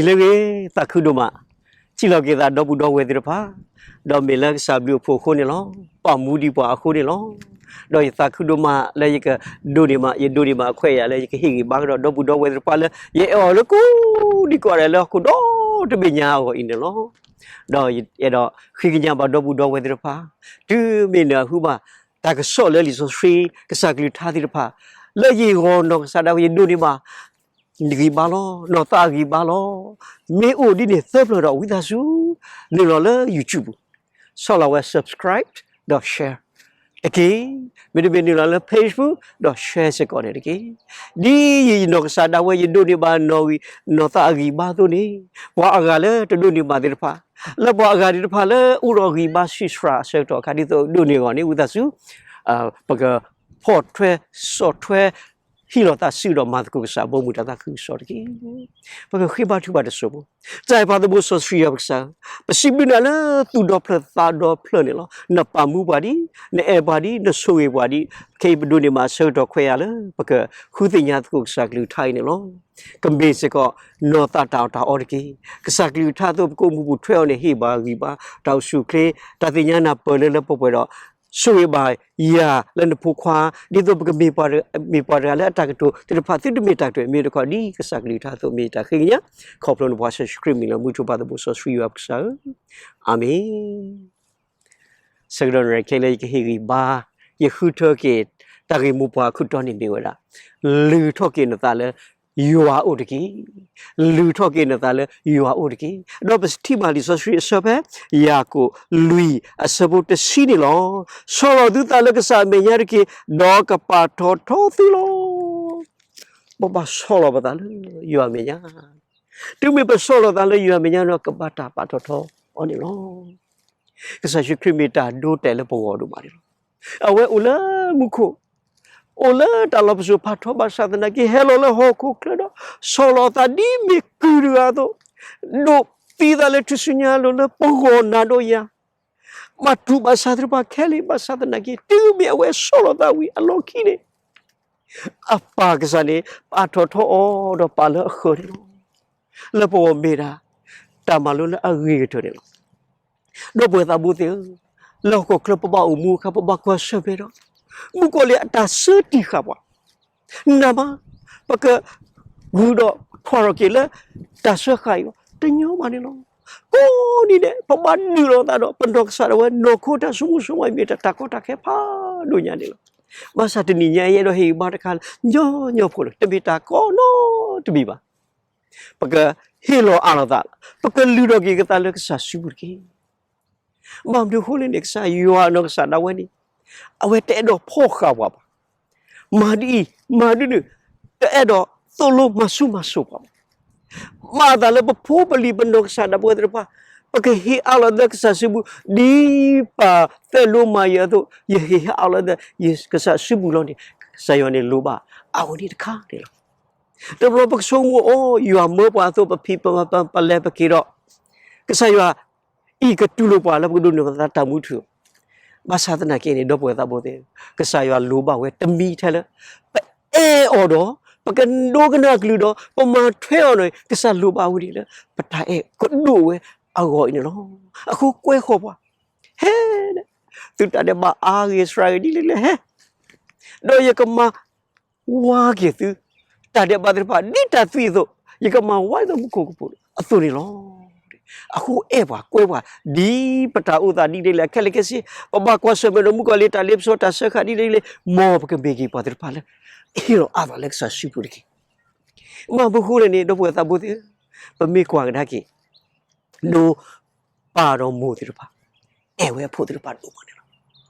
ဒ်လဲၣ်ဂ့ၤ, သးခုဒိၣ်မး, ထံၣ်လိာ်က့ၤသးဒီပုၢ်ဒီဝဲၢ်သ့ၣ်တဖၣ်, ဒီးမ့ၢ်လၢကစၢ်ဘျုးအဖှိၣ်အဃိန့ၣ်လီၤ. ပာ်မူဒံးပှၤအဃိန့ၣ်လီၤ. ဒီးယသးခုဒိၣ်မးလၢယကဒိးန့ၢ်မး, ယဒိးန့ၢ်မးအခွဲးအယာ်လၢယကဟ့ၣ်ဂံၢ်ဘါကဒီးဒီပုၢ်ဒီဝဲၢ်သ့ၣ်တဖၣ်လၢ ယအဲၣ်အီၤလၢကိးဒံကိးဂၤဒဲးလၢဟီၣ်ခိၣ်ဒီတဘ့ၣ်ညါအဂီၢ်အံၤန့ၣ်လီၤ. ဒီးယအဲၣ်ဒိးဃ့ကညးဘၣ်ဒီပုၢ်ဒီဝဲၢ်သ့ၣ်တဖၣ်, တုၤမ့ၢ်နၢ်ဟူဘၣ် တၢ်ကစီၣ်လၢလံာ်စီဆှံ ကစၢ်ကလုၢ်ကထါသ့ၣ်တဖၣ်, လၢယဂီၢ်နီၢ်ကစၢ်ဒၣ်ဝဲ ယဒိးန့ၢ်ဘၣ် ဂံၢ်ဘါလီၤ, နီၢ်သးအဂံၢ်ဘါလီၤ. မ့ၢ်အိၣ်ဒ်န့ၣ်သၢပျၢၢ်ဒီး ဝံသးစူၤ နုာ်လီၤလၢ YouTube ဆီၣ်လီၤဝဲ subscribe ဒီး share တက့ၢ်. မ့တမ့ၢ်နုာ်လီၤလၢ Facebook ဒီး share စ့ၢ်ကီးန့ၣ်တက့ၢ်. ဒ်ယနီၢ်ကစၢ်ဒၣ်ဝဲ ယဒိးန့ၢ်ဘၣ်နီၢ်ဂံၢ်, နီၢ်သးအဂံၢ်ဘါအသိးန့ၣ်, ပှၤအဂၤလၢတဒိးန့ၢ်ဘၣ်သ့ၣ်တဖၣ်, လၢပှၤအဂၤသ့ၣ်တဖၣ်လၢအိၣ်ဒီးဂံၢ်ဘါဆံးစှၤအဆၢကတီၢ်အခါ ဒ်သိးဒိးန့ၢ်အဂီၢ်န့ၣ် ဝံသးစူၤ ပကဖီၣ်ထွဲ, ဆီၣ်ထွဲ, ဟ့ၣ်လီၤသးစုဒီးမၤသကိးကစၢ်ဘီမုၢ်တၢ်သးခုကစီၣ်တက့ၢ်. ပကဃ့ဘါထုကဖၣ်တစိၢ်ဖိ. တၢ်အဲၣ်ပၢ်သးဘိစီဆှံယွၤပကစၢ်, ပစံးဘျုးနၤလၢသူၣ်ဒီဖျၢၣ်သးဒီဖျၢၣ်န့ၣ်လီၤ. နပာ်မူပှၤဒံး, နအဲၣ်ပှၤဒံး, နဆိၣ်ဂ့ၤပှၤဒံး, ခဲအံၤပဒိးန့ၢ်မးအဆၢကတီၢ်ခွဲးယာ်လၢ ပကဃုသ့ၣ်ညါသကိးကစၢ်ကလုၢ်ကထါအံၤန့ၣ်လီၤ. ကမ့ၢ်စ့ၢ်ကီး နီၢ်သးတၢ်အီၣ်တၢ်အီတက့ၢ်. ကစၢ်ကလုၢ်ကထါအသိး ပကအိၣ်မူပူၤထွဲအီၤန့ၣ် ဟ့ၣ်ပှၤဂံၢ်ဘါ, တၢ်အိၣ်ဆူၣ်အိၣ်ချ့, တၢ်သ့ၣ်ညါနၢ်ပၢၢ်လၢလၢပှဲၤပှဲၤဒီး ဆိၣ်ဂ့ၤဘၣ်ယၤလၢနဖိခွါ, ဒ်သိးပကမ့ၢ်ပှၤတဂၤ, မ့ၢ်ပှၤတဂၤလၢအတၢ်ကတိၤသ့ၣ်တဖၣ် သုတမ့ၢ်တၢ်ကတိၤမ့ၢ်တခီ ဒ်ကစၢ်ကလုၢ်ကထါအသိးမ့ၢ်တၢ်ဃ့ကညး, ခီဖျိနဖိယ့ၣ်ၡူးခရံာ်မံၤလၢမူထိၣ်ပၢ်သးဘိစီဆှံယွၤပကစၢ်ဧၢ, အၤမ့ၣ်. ဆၢကတီၢ်နံၤခဲလၢာ် ယကဟ့ၣ်ဂံၢ်ဘါ, ယဃုထၢက့ၤ တၢ်ဂ့ၢ်မိၢ်ပှၢ်အခိၣ်တီန့ၣ်မ့ၢ်ဝဲဒၣ်, လုၢ်ထီၣ်က့ၤနသးလၢယွၤအအိၣ်တက့ၢ်. လုၢ်ထီၣ်က့ၤနသးလၢယွၤအအိၣ်တက့ၢ်. ဒီးပထံၣ်ဘၣ်လံာ်စီဆှံအဆၢဖဲ ယၤကိာ်လွံၢ်အဆၢဖိတဆံန့ၣ်လီၤ. ဆီၣ်လီၤသုသးလၢကစၢ်အမဲာ်ညါတက့ၢ်, ဒီးကပာ်ထီၣ်ထီသုလီၤ. ပဘၣ်ဆီၣ်လီၤပသးလၢယွၤအမဲာ်ညါ, တုၤမ့ၢ်ပဆီၣ်လီၤသးလၢယွၤအမဲာ်ညါဒီး ကဘၣ်တၢ်ပာ်ထီၣ်ထီအီၤန့ၣ်လီၤ. ကစၢ်ယ့ၣ်ၡူးခရံာ်မ့ၢ်တၢ်ဒိတဲာ်လၢပဂီၢ်ဒိၣ်မးန့ၣ်လီၤ. အဝဲအိၣ်လၢမူခိၣ်, အိၣ်လၢတၢ်လီၢ်ပစိာ်ဖးထီဘၣ်ဆၣ်သနာ်က့ ဟဲလီၤလၢဟီၣ်ခိၣ်ချၢဒီး ဆီၣ်လီၤသးဒ်မ့ၢ်ကုၢ်တဂၤအသိး, ဒိးသံသးလၢထူၣ်စုညါအလိၤလၢပဂီၢ်နၤဒီးယၤ, ဘၣ်တူၢ်ဘၣ်ဆၣ်သ့ၣ်တဖၣ်ခဲလၢာ်ဘၣ်ဆၣ်သနာ်က့ တုၤမ့ၢ်အဝဲဆီၣ်လီၤသးဝံၤအလီၢ်ခံန့ၣ် အပၢ်ကစၢ်န့ၣ် ပာ်ထီၣ်ထီအီၤဒီးပာ်လၢအဃၢၤန့ၣ်လီၤ. လၢပဂီၢ်မ့ၢ်ဒၣ် တၢ်မၤလိလၢအဂ့ၤကတၢၢ်န့ၣ်လီၤ. ဒီပုၢ်ဝဲၢ်သးဘိသ့ၣ်ဧၢ, လၢဟီၣ်ခိၣ်ချၢပဘၣ်အိၣ်မူအခါ ပဘၣ်ကွၢ်ဆၢၣ်မဲာ်ဒီး မုၣ်ကီၢ်လံၢ်အတၢ်ဆၢတံၢ်ဃာ်ပှၤ နမ့ၢ် ပကဂုာ်ဒီးထွဲထီၣ်က့ၤလၢတၢ်စၢဃာ်အံၤ တညီဘၣ်န့ၣ်လီၤ. ကိးနံၤဒဲး ပဘၣ်ဒုးလိာ်သးဒီးပနီၢ်ကစၢ်ဒၣ်ဝဲ နီၢ်ခိတၢ်ဆိကမိၣ်ဆိကမး မ့ၢ်တၢ်ကီတၢ်ခဲဖးဒိၣ်ညါန့ၣ်လီၤ. ဘၣ်ဆၣ်တနံၤညါအံၤ အဲၣ်ဒိးဟ့ၣ်ဂံၢ်ဘါတခါလၢ ညီညီဖိလီၤ. တမ့ၢ်တၢ်ကီနီတမံၤဘၣ်. ပကဟ့ၣ်လီၤအးလီၤသး, ပကလုၢ်ထီၣ်က့ၤကသးလၢကစၢ်စုပူၤတက့ၢ်. ဘၣ်မနုၤအဃိလဲၣ်န့ၣ် ကစၢ်ယွၤအနီၢ်ကစၢ်ဒၣ်ဝဲန့ၣ် အဝဲတအဲၣ်ဒိးဖီၣ်ဃာ်ပှၤဘၣ်. မၤဒ်အံၤ, မၤဒ်န့ၣ်, တအဲၣ်ဒိးသိၣ်လိမၤဆူၣ်မၤစိၤပှၤဘၣ်. မၤအသးလၢပဖိပလံၤပနီၢ်ကစၢ်ဒၣ်ပဝဲသ့ၣ်တဖၣ် ပကဟ့ၣ်အးလီၤသးလၢကစၢ်စုပူၤ ဒ်ပၢ်သၢၣ်လိမၤယၤအသိး ယဟ့ၣ်အးလီၤသး ယကစၢ်စုပူၤလီၤန့ၣ် ကစၢ်ယွၤန့ၣ်လိၣ်ဘၣ်အဝဲန့ၣ်တခါန့ၣ်လီၤ. တဘျီပကဆိကမိၣ်အီၤ ယွၤမၢပှၤအသိး ပဖံးပမၤပလဲၤပက့ၤဒီး ကစၢ်ယွၤအံၤကတူၢ်လိာ်ပှၤလၢပကဒိးန့ၢ်ဘၣ်သးတၢ်မူထူၣ်. ဘၣ်ဆၣ်သနာ်က့န့ၣ် ဒီပုၢ်ဝဲၢ်သးဘိသ့ၣ်ဧၢ, ကစၢ်ယွၤလိၣ်ဘၣ်ဝဲတမံၤထဲလၢ ပအဲၣ်အီၤဒီး ပကဒိကနၣ်အကလုၢ်ဒီး ပမၤထွဲအီၤန့ၣ် ကစၢ်လိၣ်ဘၣ်ဝဲဒ်လၢ ပတၢ်အဲၣ်ကဒိၣ်ဝဲအဂီၢ်အံၤန့ၣ်လီၤ. အဃိကွဲဃီၤပှၤ, ဟဲ, သုတၢ်ဒဲးဘးအါဂ့ၤစှၤဂ့ၤဒ်လဲၣ်လဲၣ်ဟဲ, ဒီးယကမၤ ဝါက့ၤသု တၢ်ဒဲးဘးသ့ၣ်တဖၣ် ဒ်တၢ်သွံၣ်အသိး, ယကမၤဝါက့ၤသုမူခိၣ်ကပူၤအသိးန့ၣ်လီၤ. အဃိအဲၣ်ပှၤကွဲပှၤ ဒ်ပတၢ်အိၣ်သးဒ်လဲၣ်လဲၣ် ခဲလၢာ်ခဲဆ့ ပဘၣ်ကွၢ်ဆၢၣ်မဲာ်ဒီးမုၣ်ကီၢ်လံၢ်တၢ်လ့ပစီတၢ်စၢဃာ်ဒ်လဲၣ်လဲၣ် မ်ပကမ့ၢ်က့ၤပှၤသ့ၣ်တဖၣ်လၢ ဟ့ၣ်လီၤအးလီၤလၢကစၢ်စုပူၤတက့ၢ်. ဘၣ်မနုၤအဃိလဲၣ်န့ၣ် ဒီပုၢ်ဝဲၢ်သးဘိသ့ၣ်ဧၢ, ပမ့ၢ်ကွၢ်ကဒါက့ၤ ဒ်ပၢ်ဒီးမိၢ်သ့ၣ်တဖၣ် အဲၣ်ဝဲအဖိသ့ၣ်တဖၣ်ဒိၣ်မးန့ၣ်လီၤ.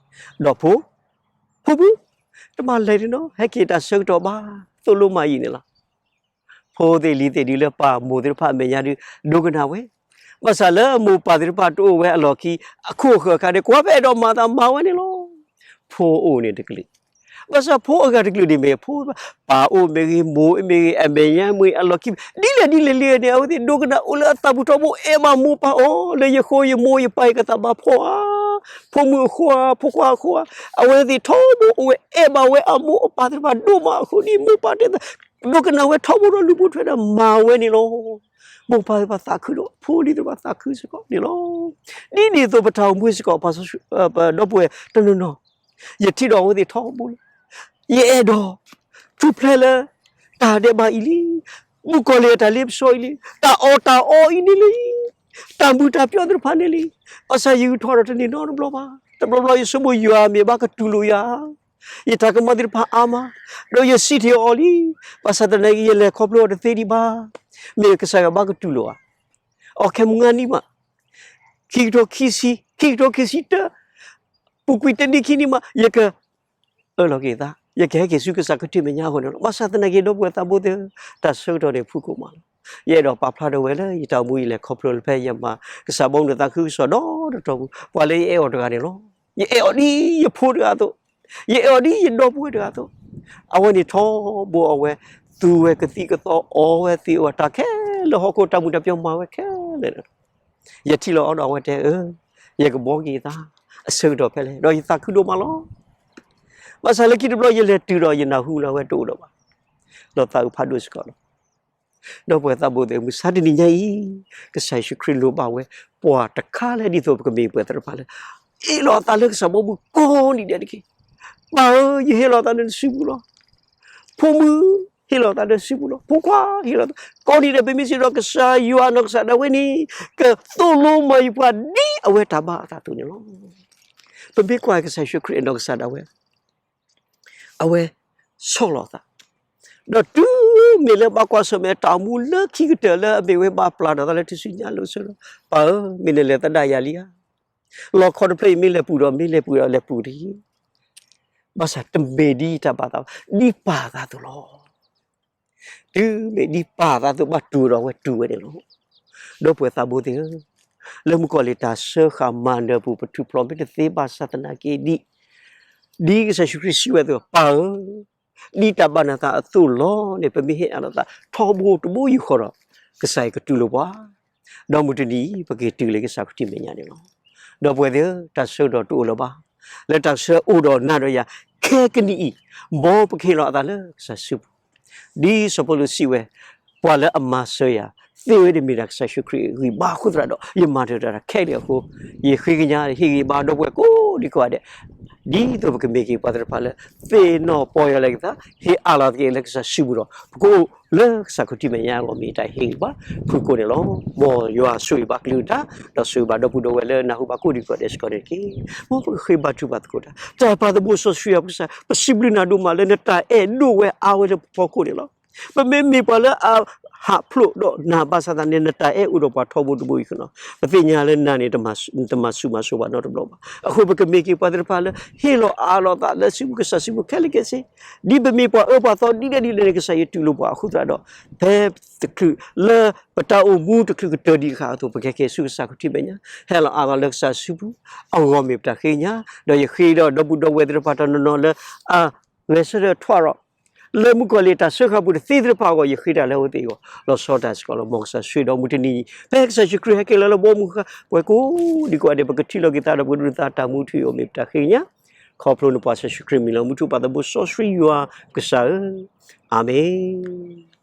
ဒီးဖိ, ဖိပူၤ, တမၤလဲၤဒံးနီၤ ဟဲက့ၤတၢ်ဆၢကတီၢ်ဘၣ် သိၣ်လိမၤယံာ်န့ၣ်လီၤ. ဖိသ့ၣ်လံၤသ့ၣ်ဒ်လၢပၢ်မိၢ်သ့ၣ်တဖၣ်အမဲာ်ညါဒုး ဒိကနၣ်ဝဲ, ဘၣ်ဆၣ်လၢမိၢ်ပၢ်သ့ၣ်တဖၣ်တအိၣ်ဝဲအလီၢ်ခံ အခိၣ်အဃၢၤအခါဒီး ကွၢ်ဖဲအဲၣ်ဒိးမၤသးမၤဝဲန့ၣ်လီၤ. ဖိအိၣ်န့ၣ်တကလုာ်, ဘၣ်ဆၣ်ဖိအဂၤတကလုာ်န့ၣ်မ့ၢ်ဖိ, ပၢ်အိၣ်မ့ၢ်ဂ့ၤ မိၢ်မ့ၢ်ဂ့ၤ အမဲာ်ညါမ့ၢ်ဂ့ၤ အလီၢ်ခံ ဒ်လဲၣ်ဒ်လဲၣ်လဲၣ်န့ၣ် အဝဲသ့ၣ်ဒိကနၣ်အိၣ်လၢအသးပူၤထီဘိ အဲၣ်ဘၣ်မိၢ်ပၢ်အီၤ လၢယဃိယမိၢ်ယပၢ် ယကသးဘၣ်ဖှီၣ်ဧါ, ဖိမုၣ်အဃိဧါ ဖိခွါအဃိဧါ, အဝဲသ့ၣ်ထီဘိအိၣ်ဝဲ အဲၣ်ဘၣ်ဝဲအမိၢ်အပၢ်သ့ၣ်တဖၣ်ဒိၣ်မးအဃိ ဒ်မိၢ်ပၢ်တဲသး ဒိကနၣ်ဝဲထီဘိဒီးလူၤပိာ်ထွဲဒီးမၤဝဲန့ၣ်လီၤ. မိၢ်ပၢ်သ့ၣ်တဖၣ်သးခုဒီး ဖိလံၤသ့ၣ်တဖၣ်သးခုစ့ၢ်ကီးန့ၣ်လီၤ. ဒ်န့ၣ်အသိးပတၢ်အိၣ်မူစ့ၢ်ကီး ပှၤစီဆှံ ပဒီပုၢ်ဝဲၢ်တနီၤနီၤ, ယထံၣ်ဒီးအဝဲသ့ၣ်ထီဘိလီၤ. ယအဲၣ်ဒိး ထူၣ်ဖျဲးလၢ တၢ်ဒဲးဘးအံၤလံ, မုၣ်ကီၤလံၢ်အတၢ်လ့ပစီအံၤလံ, တၢ်အီၣ်တၢ်အီအံၤန့ၣ်လံ, တၢ်မုာ်တၢ်ပျီသ့ၣ်တဖၣ်န့ၣ်လံ, ဘၣ်ဆၣ်ယဂုာ်ထီၣ်ဒီးတန့ၢ်နီတဘျီဘၣ်. တဘျီဘျီယဆိကမိၣ်ယွၤမ့ၢ်ဘၣ်ကတူၢ်လိာ်ယၤ, ယတၢ်ကမၣ်သ့ၣ်တဖၣ်အါမး, ဒီးယစံးထီၣ်အီၤလံ, ဘၣ်ဆၣ်သနာ်က့ ယလဲၤခီဖျိအီၤတသ့ဒံးဘၣ်. မ့ၢ်ကစၢ်ယွၤဘၣ်ကတူၢ်လိာ်ဧါ. အီၣ်ခဲမုၢ်နံၤမး, ခံကထိခံဆံ, ခံကထိခံဆံတၢ, ပူၤကွံာ်တနံၣ်ခံနံၣ်မး ယက အၢၣ်လီၤက့ၤသး, ယကဟဲက့ၤဆူကစၢ်ခရံာ်မဲာ်ညါအဂီၢ်န့ၣ်လီၤ. ဘၣ်ဆၣ်သနာ်က့ ဒီပုၢ်ဝဲၢ်သးဘိသ့ၣ်ဧၢ, တၢ်ဆၢကတီၢ်န့ၣ်ဖုၣ်ကိာ်မးလီၤ. ယအဲၣ်ဒိးပာ်ဖျါထီၣ်ဝဲလၢယတၢ်အိၣ်မူ ယလဲၤခီဖျိလၢဖဲယမၤကစၢ်ဘီမုၢ်သးခုကစီၣ်ဒီတတီၤပူၤ, ပှၤလၢယအဲၣ်အီၤတဂၤန့ၣ်လီၤ. ယအဲၣ်အီၤဒ်ယဖိတဂၤအသိး, ယအဲၣ်အီၤဒ်ယဒီပုၢ်ဝဲၢ်တဂၤအသိး, အဝဲန့ၣ်ထီဘိအဝဲ, သူဝဲကသံၣ်ကသီ အီဝဲသ့ၣ်အီဝဲ တၢ်ခဲလၢာ်ဟီၣ်ခိၣ် တၢ်မုာ်တၢ်ပျီမၤဝဲခဲလၢာ် ယထံၣ်လီၤအီၤဒီးအဝဲတဲအၢ, ယကဘှီက့ၤသး, အဆၢကတီၢ်ဖဲလဲၣ်, ဒီးယသးခုဒိၣ်မးလီၤ. ဘၣ်ဆၣ်လၢခံတဘျီ ယလဲၤတုၤဒီးယနၢ်ဟူလၢအဝဲတအိၣ်လၢၤဘၣ်, ဒီးသးအုးဖးဒိၣ်စ့ၢ်ကီးလီၤ. ဒီပုၢ်ဝဲၢ်သးဘိသ့ၣ်ဧၢ, မုၢ်ဆါတနံၤညါအံၤ, ကစၢ်ယ့ၣ်ၡူးခရံာ်လိၣ်ဘၣ်ဝဲ, ပှၤတခါလၢဒ်သိးပကမ့ၢ်ပှၤသ့ၣ်တဖၣ်လၢ ဟ့ၣ်လီၤအသးလၢကစၢ်ဘီမုၢ်ကိးနံၤဒဲးတက့ၢ်. ပၢ်ဧၢ, ယဟ့ၣ်လီၤသးလၢနစုပူၤလီၤ. ဖိမုၣ်, ဟ့ၣ်လီၤသးလၢစုပူၤလီၤ. ဖိခွါ, ဟ့ၣ်လီၤသး, ကိးနံၤဒဲး ပမ့ၢ်စံးဒီးကစၢ်ယွၤအနီၢ်ကစၢ်ဒၣ်ဝဲန့ၣ်, ကသိၣ်လိမၤယုၤပှၤဒ်အဝဲတၢ်ဘၣ်အသးအသိးန့ၣ်လီၤ. ပမ့ၢ်ကွၢ်ကစၢ်ယ့ၣ်ၡူးခရံာ်အနီၢ်ကစၢ်ဒၣ်ဝဲ, အဝဲဆီၣ်လီၤအသး, ဒီးတုၤမ့ၢ်လၢဘၣ်ကွၢ်ဆၢၣ်မဲာ်တၢ်အိၣ်မူလၢခံကတၢၢ်လၢအမ့ၢ်ဝဲဘၣ်ပျၢ်ဒီးသးလၢထူၣ်စုညါအလိၤအဆၢဒီး, ပၢ်ဧၢ, မ့ၢ်နလဲၤသဒၣ်ယၤလံဧါ. လီခီတဖျၢၣ်အံၤ မ့ၢ်လဲၤပူၤဒီး မ့ၢ်လဲၤပူၤဒီးလဲၤပူၤတက့ၢ်. ဘၣ်ဆၣ်တမ့ၢ်ဒ်တၢ်ဘၣ်သးဘၣ်, ဒ်ပၢ်အသးအသိးလီၤ. တုၤမ့ၢ်ဒ်ပၢ်အသးအသိးဘၣ်တူၢ်ဒီး အဝဲတူၢ်ဝဲန့ၣ်လီၤ. ဒီပုၢ်ဝဲၢ်သးဘိသ့ၣ်ဧၢ, လၢမုၣ်ကီၤလံၢ်တၢ်စၢဃာ်မၤနၢၤပူၤ ပထူၣ်ဖျိးမ့ၢ်တသ့ဘၣ်ဆၣ်သနာ်က့ ဒ် ဒ်ကစၢ်ယ့ၣ်ၡူးခရံာ်စံးဝဲအသိး, ပၢ်ဧၢ, ဒ်တၢ်ဘၣ်နသးအသိးလီၤန့ၣ် ပမ့ၢ်ဟ့ၣ်အါလီၤသး ထီဘိတဘိယူၢ်ဃီဒီး ကစၢ်ယွၤကတူၢ်လိာ်ပှၤ, ဒီးမုၢ်တနံၤအံၤ ပက့ၤတုၤလၢကစၢ်ခရံာ်မဲာ်ညါန့ၣ်လီၤ. ဒီပုၢ်ဝဲၢ်သ့ၣ်ဧၢ, တၢ်ဆၢကတီၢ်တအိၣ်လၢၤဘၣ်, လၢတၢ်ဆၢအိၣ်ဒီးနၤဒီးယၤ ခဲကနံၣ်အံၤ, မ်ပကဟ့ၣ်လီၤအသးလၢကစၢ်စုပူၤ, ဒ်စီၤပီလူးစံးဝဲ, ပှၤလၢအမၤစၢၤယၤ သ့ဝဲတမ့ၢ်ဒၣ်ကစၢ်ယ့ၣ်ၡူးခရံာ်အဂံၢ်ဘါအဃိသတးဒီး ယမၤတၢ်တၢ်ခဲလၢာ်အဃိ, ယဃ့ကညးဟ့ၣ်ဂံၢ်ဘါဒီပုၢ်ဝဲၢ်ကိးဒံကိးဂၤဒဲး, ဒ်သိးပကမ့ၢ်က့ၤပှၤသ့ၣ်တဖၣ်လၢ သ့ၣ်နီၣ်ပီၢ်ယၢ်လီၤက့ၤသး, ဟ့ၣ်အါလီၤသးက့ၤလၢကစၢ်စုပူၤဒီး ပကအိၣ်လၢကစၢ်ခရံာ်မဲာ်ညါအဂီၢ် မ့ၢ်တၢ်ဟ့ၣ်ဂံၢ်ဘါဖုၣ်ကိာ်န့ၣ်လီၤ. မ်ယွၤဆိၣ်ဂ့ၤဘၣ်ကလုၢ်ကထါ, ဒီးဆိၣ်ဂ့ၤဘၣ်ဒီပုၢ်ဒီဝဲၢ်လၢနၢ်ဟူဘၣ်ကိးဒံကိးဂၤဒဲးစ့ၢ်ကီးန့ၣ်တက့ၢ်. မ်ပကဃ့ဘါထုကဖၣ်သကိးတၢ်, တၢ်အဲၣ်ပၢ်သးဘိစီဆှံယွၤပကစၢ်, ပစံးဘျုးနၤဒိၣ်မးလၢနတၢ်အဲၣ်ဒိၣ်ဝဲအါဝဲလၢပဖီခိၣ်န့ၣ်လီၤ. ပမ့မ့ၢ်ပှၤလၢအဟးဖျိးဒီးနၤဘၣ်ဆၣ်သနာ်က့ နတၢ်အဲၣ်အိၣ်ဒီးပှၤထီဘိတဘိယူၢ်ဃီလီၤ. ပသ့ၣ်ညါလၢနၤန့ၣ် တမၤဆူၣ်မၤစိးဘၣ်နီတဘျီဘၣ်. အဃိပကမ့ၢ်က့ၤပှၤသ့ၣ်တဖၣ်လၢ ဟ့ၣ်လီၤအါလီၤသးလၢစုပူၤကစၢ်စုပူၤခဲလၢာ်ခဲဆ့, ဒ်ပမ့ၢ်ပှၤအၢပှၤသီဒ်လဲၣ်ဒ်လဲၣ်န့ၣ် ကစၢ်ယွၤတူၢ်လိာ်ပှၤအဃိသတးဒီး, ဖဲတချုးလၢပတၢ်အိၣ်မူတချုးကတၢၢ်ဒံးတခါအသိး ပကက့ၤဆူကစၢ်ခရံာ်မဲာ်ညါ, ဟ့ၣ်လီၤအါလီၤလၢကစၢ်စုပူၤ, အဂီၢ်မ့ၢ်ပတၢ်ဃ့ကညး, ဒီးယဃ့ဒီးဒီပုၢ်ဒီဝဲၢ်သ့ၣ်တဖၣ်တနီၤနီၤလၢ အဂဲၤဆၢထၢၣ်ထွဲဒီး လၢမုၣ်ကီၤလံၢ်တၢ်စၢဃာ်ပူၤတသ့သ့ၣ်တဖၣ်အဂီၢ် ယဃ့တၢ်လၢအဝဲသ့ၣ်အဂီၢ် လီၤဆီဒၣ်တၢ်စ့ၢ်ကီးလီၤ. မ်ကစၢ်ဆိၣ်ဂ့ၤဒီးမုၢ်တနံၤအံၤ ဖဲကစၢ်ယ့ၣ်ၡူးခရံာ်ဟဲက့ၤလီၤလၢဘီမုၢ်ဃါ ပှၤကိးဒံကိးဂၤဒဲး ပကထံၣ်လိာ်က့ၤသးဒီးပကဒိးသးတၢ်မူထူယိာ် မ့ၢ်ပတၢ်ဃ့ကညး, ခီဖျိနပှၤကစၢ်ယ့ၣ်ၡူးခရံာ်မံၤလီၤ. မုၢ်ထူၣ်ပၢ်သးဘိစီဆှံယွၤ ကစၢ်ဧၢ, အၤမ့ၣ်.